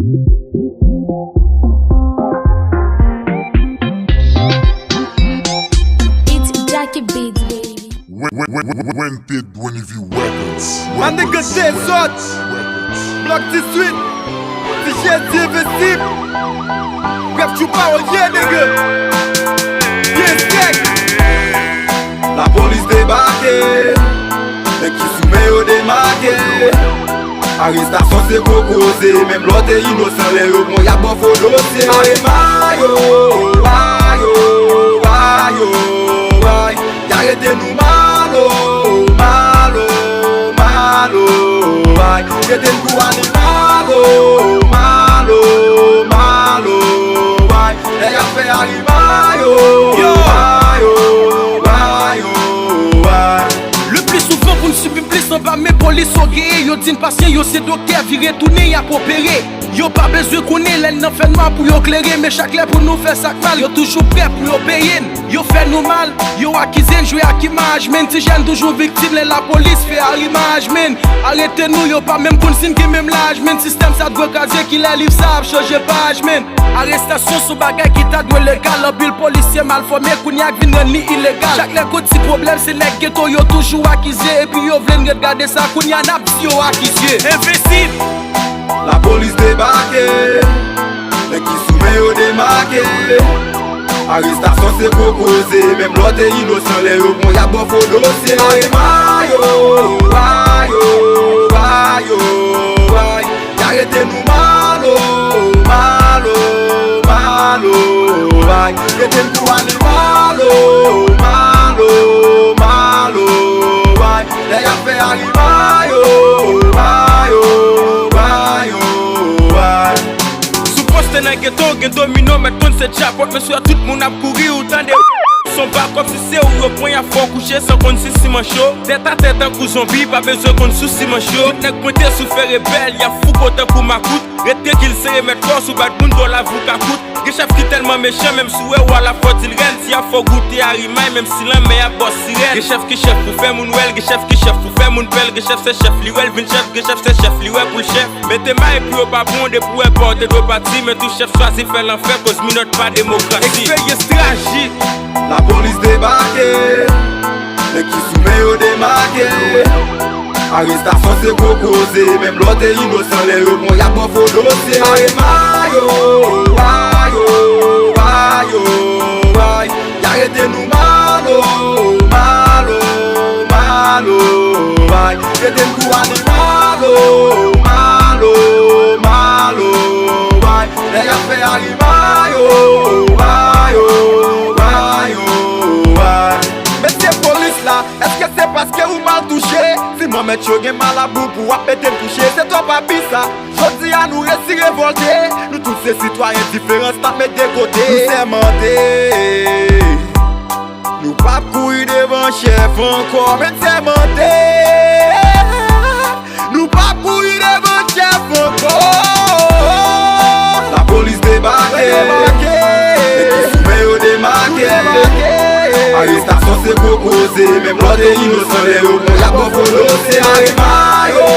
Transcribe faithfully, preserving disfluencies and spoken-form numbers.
It's Jackie Beats, baby. When, when, when, when, when did Wenivie Records? My nigga Records, Dezòd. Records, Records. Blòk dizuit. Ti Jezi envensib. Rap Choupa, oh yeah, nigga. Yeah, sèk. Lapolis debake. Nèg ki sou men yo demake. Arestasyon se gwo koze, menm lè w te inosan, lè yo pran w, y ap ba w fo dosye. Ay, mayo, mayo, mayo, ay. Y arete nou malo, malo, malo, ay. Rete n kou animalo, malo, malo, ay. Lè y ap fè arimayo, yo, mayo, mayo, ay. Le pli souvan pou n sibi plis anba men polis yo genyen, yo di n pasyan yo se doktè, vire tounen y ap opere. Yo pa bezwen konnen lè n nan fènwa pou yo klere, men chak lè pou nou fè sa k mal, yo toujou prè pou yo peye n. Yo fè nou mal, yo akize n, jwe ak imaj men n, ti jèn toujou viktim lè lapolis fè arimaj men n. Arete nou, yo pa menm konn si n gen menm laj men n, sistèm sa dwe kraze, kilè liv sa ap chanje paj men n. Arestasyon se yon bagay ki ta dwe legal, anpil polisye mal fòme kounye a k vin rann li ilegal. Chak lè gon ti pwoblèm se nèg geto yo toujou akize, epi yo vle n ret gade sa, kounye a n ap di yo akize. Envensib! Lapolis debake, nèg ki sou men yo demake. Arestasyon se gwo koze, menm lè w te inosan, lè yo pran w, y ap ba w fo dosye. Ay, mayo, mayo, mayo, ay. Y arete nou malo, malo, malo, ay. Rete n kou animalo, malo, malo, ay. Lè y ap fè arimayo, mayo, mayo, ay. Sou poste nan geto, gen domino, mèt konn se djapòt, men sou tout moun ap kouri, ou tande. Son ba kòmsi se ou yo pran, y ap fè w kouche san konn si siman cho. Tèt atè tankou zonbi, pa bezwen konn sou siman cho. Tout nèg pwente sou fè rebèl, y ap fouke w tankou makout. Ret trankil, se remèt kò w sou bat moun, dòla vou ka kout. Gen chèf ki tèlman mechan, menm si w wè w a la fò di l rèn, si y ap fè w goute arimay, menm si lanmè ap ba w sirèn. Gen chèf ki chèf pou fè moun wè l, gen chèf ki chèf pou fè moun pè l, gen chèf se chèf li wè l vin chèf, gen chèf se chèf li wè pou l chèf. Mete may pou yo pa bon, depi w wè pa w te dwe pati, men tou chèf chwazi fè lanfè, koz minòt pa demokrasi. Eksperyans trajik. Lapolis debake, nèg ki sou men yo demake. Arestasyon se gwo koze, menm lè w te inosan, lè yo pran w, y ap ba w fo dosye. Ay, mayo, mayo, mayo, ay. Y arete nou malo, malo, malo, ay. Rete n kou animalo, malo, malo, ay. Lè y ap fè arimayo, mayo, mayo, ay. Mesye polis la, èske se paske ou mal touche? Si manmèt yo gen malabou pou w ap mete n kouche, se twòp abi sa. Jodi a nou resi revòlte, nou tout se sitwayen, diferans n ap met de kote. Nou sèmante, nou p ap kouri devan chèf ankò, men n sèmante, nou p ap kouri devan chèf ankò. Lapolis debake, nèg ki sou men yo demake. Arestasyon se gwo koze, menm lè w te inosan, lè yo pran w, y ap ba w fo dosye. Ay, mayo,